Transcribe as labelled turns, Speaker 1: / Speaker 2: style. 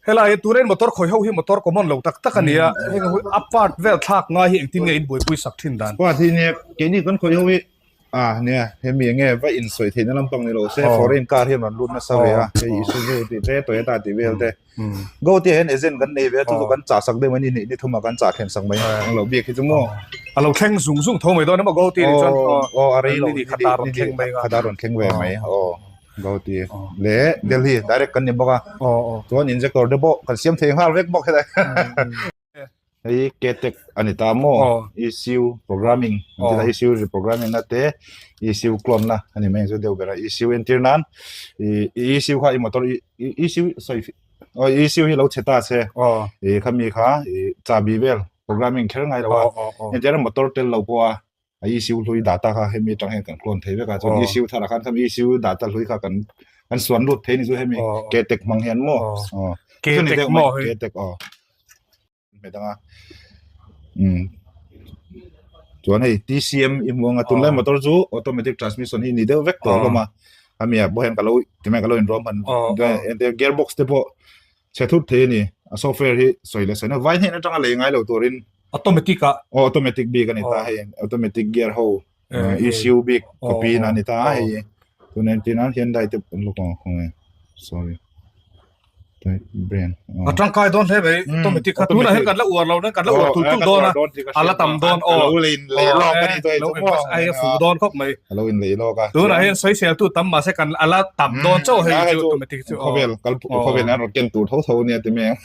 Speaker 1: Helai hi tuna in motor khawi ho hi motor common lo tak tak a nia, heng ho hi a part vel thlak ngai hi engtin nge in buaipui sak thin dan?
Speaker 2: Part hi nia keini kan khawi ho hi ah nia hemi enge va insawi theihna lampang ni lo se foreign car hian rawn lut nasa ve a, hei Isuzu tih te Toyota tih vel te Go tih ah hian agent kan nei ve a chu chu kan chah sak deuh mai ni ni thum ah kan chah thlen sak mai ang lo bik hi chu maw.
Speaker 1: A lo thleng zung zung tho mai dawn emaw Go tih nih chuan
Speaker 2: aw a rei lo
Speaker 1: ni khat a rawn thleng mai
Speaker 2: khat a rawn thleng ve mai aw. Gauti leh Delhi direct kan ni bawk a chuan injector te pawh kan siam thei nghal vek bawk helai hei K-Tech a ni ta maw ECU programming an ti ta ECU reprogramming na te ECU clone na a ni mai ang chu deuh ber a ECU entir nan ih ECU kha i motor ECU sawi aw ECU hi lo chhe ta che ih khami kha ih chahbi vel programming kher ngai lo a entir a motor tel lo pawh a a ECU hlui data kha hemi atang hian kan clone thei vek a chuan ECU tharah khan khami ECU data hlui kha kan kan suan lut thei ni chu hemi K-Tech hmang hian maw aw
Speaker 1: K-Tech maw hei
Speaker 2: K-Tech aw hmeh dang a um chuan hei TCM i hmu anga tunlai motor chu automatic transmission hi ni deuh vek tawh hlawm a ami ah pawh hian ka lo timai ka lo inruam hman gearbox te pawh Chhe thut thei a ni. A software hi sawi leh sawi na vai hnen atanga lei ngai lo turin
Speaker 1: automatic a
Speaker 2: aw automatic bik a ni ta hei automatic gear ho ECU bik copy na a ni ta hei tun entir nan Hyundai te an lawk ang khaw nge sorry brand
Speaker 1: a tangkai dawn hle mai automatic kha tunah hian kan la uar lo na kan la uar tul tul dawn a a la tam dawn aw
Speaker 2: lo in lei lawk a ni tawh
Speaker 1: lo ai a fuh dawn khawp mai
Speaker 2: a lo in lei lawk a
Speaker 1: tunah hian sawisel tu tam mahse kan a la tam dawn chauh hei chu automatic chu
Speaker 2: khawvel kal khawvel an rawn ken tur tho tho nia ti mai ang.